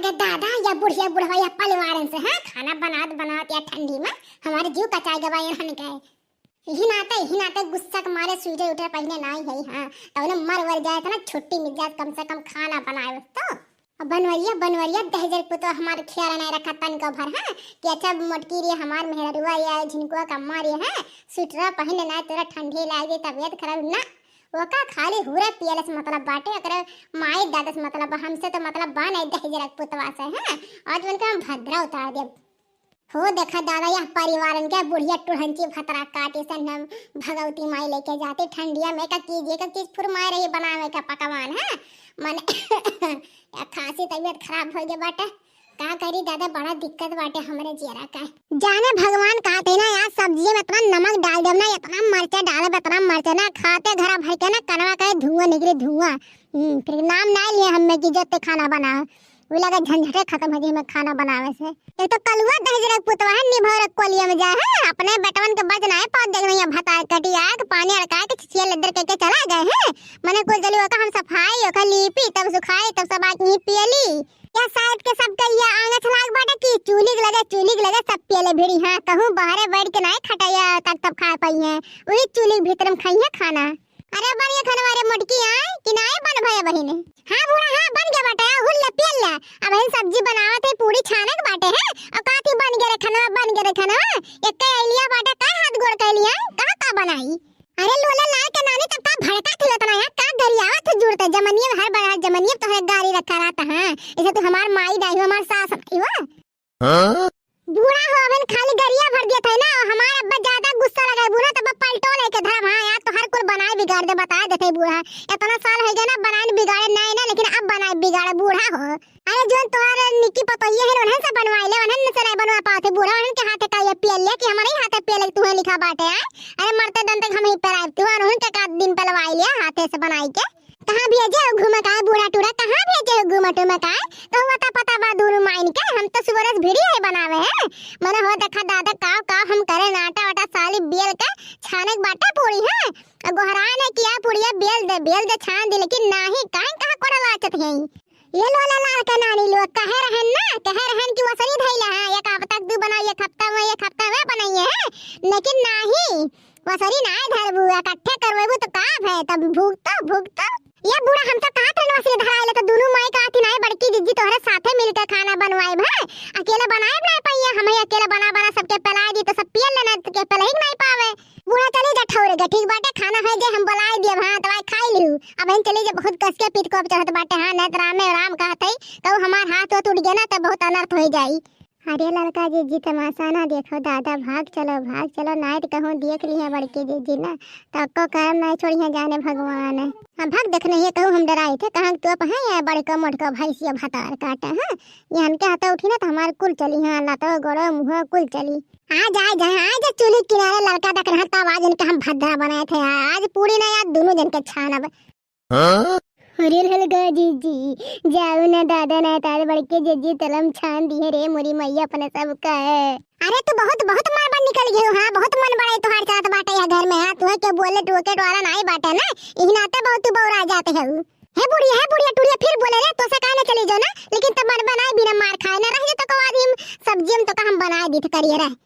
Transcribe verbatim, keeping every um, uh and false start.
ए दादा, या बुढ़िया बुढ़वा या परिवारन से, हाँ, खाना बनावत बनावत या ठंडी में हमार जीव कचाइ गवा इन्हन के। इही नाते, इही नाते गुस्सा के मारे स्वेटर उटर पहिने नाई है, हाँ, तब ना मर वर जाए तो ना छुट्टी मिल जाए, कम से कम खाना बनाए तो। अब बनवरिया, बनवरिया दहेजर पुतवा हमार ख्याल नाई रखा तनिको भर, हाँ, कि अच्छा मोटकी रे हमार मेहररुआ या झिनकुआ का मारे, हाँ, स्वेटर पहिने नाई, तोरा ठंडी लाग जाए, तबियत खराब ना, ओका खाली हुरे पियले से मतलब बाटे, ओकरे माई दादा से मतलब बा, हमसे तो मतलब बा नाई दहेजर पुतवा से, हाँ, आज उनका हम भद्रा उतार देब। हो देखा दादा, यह परिवारन के बुढ़िया टुढ़ंची भतरा काटी से हम भगवती माई लेके जाती ठंडिया में, का चीज, एक चीज फुरमाए रही बनावे का पकवान, हाँ, मन या खांसी तबियत खराब हो गया बाटे, का करी दादा, बड़ा दिक्कत बाटे हमरे जियरा का। जाने भगवान का थे ना यार, सब्जी में इतना नमक डाल देब ना, इतना मरचा डालब, इतना मरचा ना, खाते घरा भर के ना कनवा के धुआं निकली धुआं। हम्म, फिर नाम ना लिए हमें कि जत्ते खाना बना, वो लगा झंझटे खत्म हो जाए हमें खाना बनावे से। एक तो कलुआ दहेजर पुतवा है, निभौर कोलिया में जा है, अपने बेटवन के बज ना है, पाँच जगह यहाँ भतार कटी आए, पानी अड़का के छिछिया लेदर के, के चला गए हैं। मने कुल जली ओका हम सफाई, ओका लीपी, तब सुखाई, तब सब आके यहीं पियली। या शायद के सबके ये आंगछ लाग बाटे कि चूल्ही के लगे, चूल्ही के लगे सब पियले भिड़ी। हाँ, कहूँ बाहरे बैठ के नाई खटैया तक तब खा पाई है, वही चूल्ही के भीतर में खाई है खाना। अरे बन गया खाना, अरे मोटकी आए कि नाई बन भया बहिने? हाँ बूढ़ा, हाँ बन गया बाटे, हुल ले पियल ले। अब हम सब्जी बनावत है, पूरी छाने के बाटे है, और काथी बन गया रे खाना, बन गया रे खाना। एक के आइलिया बाटे, का हाथ गोड़ के लिया, कहाँ का बनाई? अरे लोला लाल के नानी, तब का भड़का थी लतना है, का गरियावा थे जुड़ते, जमनिया में हर बार जमनिया तोहरे गारी रखा रहता है, इसे तू हमार माई नाही हो, हमार सास नाही हो। हाँ? बूढ़ा हो, अबन खाली गरिया भर दिया था ना, हमार अब्बा ज्यादा गुस्सा लगा है बूढ़ा, तब पलटो लेके धरम, हाँ, यार तो हर कुल बनाए बिगाड़ दे, बता देते बूढ़ा, इतना साल हो गया ना बनाए बिगाड़े नहीं ना, लेकिन अब बनाए बिगाड़े बूढ़ा हो। अरे जोन तोहर निक्की पतोहिया है, उन्हन से बनवाई ले, उन्हन से नहीं बनवा पाते बूढ़ा, उन्हन के हाथे का ये पियल ले कि हमारे ही हाथे पियल ले, तुहे लिखा बाटे, आए? अरे मरते दम तक हम ही पेराइब, तू उन्हन के का दिन पेलवाई ले, हाथे से बनाई के। कहाँ भेजे हो घूमे का बूढ़ा टूरा, कहाँ भेजे हो घूमे टूमे का? तो हुआ था पता बा दूर माइन के, हम तो सुबह से भिड़ी है बनावे है। मने हो देखा दादा काव काव हम करे नाटा वाटा साली बेल के छाने के बाटे पूरी है। गोहराए ने किया पुड़िया बेल दे, बेल दे छान दे, लेकिन नाही, काहे कहाँ कोड़ा लाचत है? ये लोला लाल के नानी लोग कहे रहन ना, कहे रहन कि वसरी धइला है, एक हफ्ता दू बनाओ, एक हफ्ता में, एक हफ्ता में बनाइए है, लेकिन नाही, वसरी ना धरबू, इकट्ठे करवेबू तो का भय, तब भुगतो, भुगतो। ये बूढ़ा हम तो कहत रहन वसरी धराइले तो दुनू माई कहती नाही, बड़की जिज्जी तोहरे साथे मिलके खाना बनवाए भा, अकेले बनाए ना पाइए, हम ही अकेले बना बना सबके पिलाए दी तो सब पियल लेना, तो के पिलाई नहीं पावे। बूढ़ा चली जा ठौरे के, ठीक बाटे, खाना है जे हम बुलाई दिए, हाँ, दवाई खाई लिहू। अब हम चली जा, बहुत कस के पीठ को चढ़त बाटे, हाँ, नहीं तो रामे राम कहत है, कहू हमार हाथ तो टूट गया ना, तो बहुत अनर्थ हो जाई। अरे लड़का जिज्जी तमाशा ना देखो दादा, भाग चलो, भाग चलो, नाइट कहूँ देख ली है बड़की जिज्जी ना, तो को करम नहीं छोड़ी है जाने भगवान। हम भाग देख नहीं है, कहूँ हम डराई थे, कहाँ तू अब है या बड़को मोटको भैंसिया भतार काटे, हाँ, ये हमके हाथ उठी ना तो हमार कुल चली, हाँ, लातो गोड़ो मुँह कुल चली। आ जा, आ जा, आ जा, चूल्ही किनारे लड़का देख रहा था, आज इनके हम भद्रा बनाए थे, आज पूरी ना यार दोनों जन के छानब। हाँ? अरे ललका जिज्जी, जाओ ना दादा, ना तार बड़के जिज्जी तलम छान दी है रे, मोरी मैया अपने सब का है। अरे तू बहुत, बहुत मन बड़ निकल गयो, हाँ, बहुत मन बड़ा है तोहार चलत बाटे यह घर में, हाँ, तुहे के बोले टोके टोरा नाई बाटे ना, इही नाते बहुत तू बौरा जाते है। हे बुढ़िया, हे बुढ़िया, टुड़िया फिर बोले रे, तो से काहे ना चली जाओ ना, लेकिन तब मन बनाए बिना मार खाए ना रह जाए, तो को आदमी सब्जी में तो का हम बनाए दी थे करिए रहे।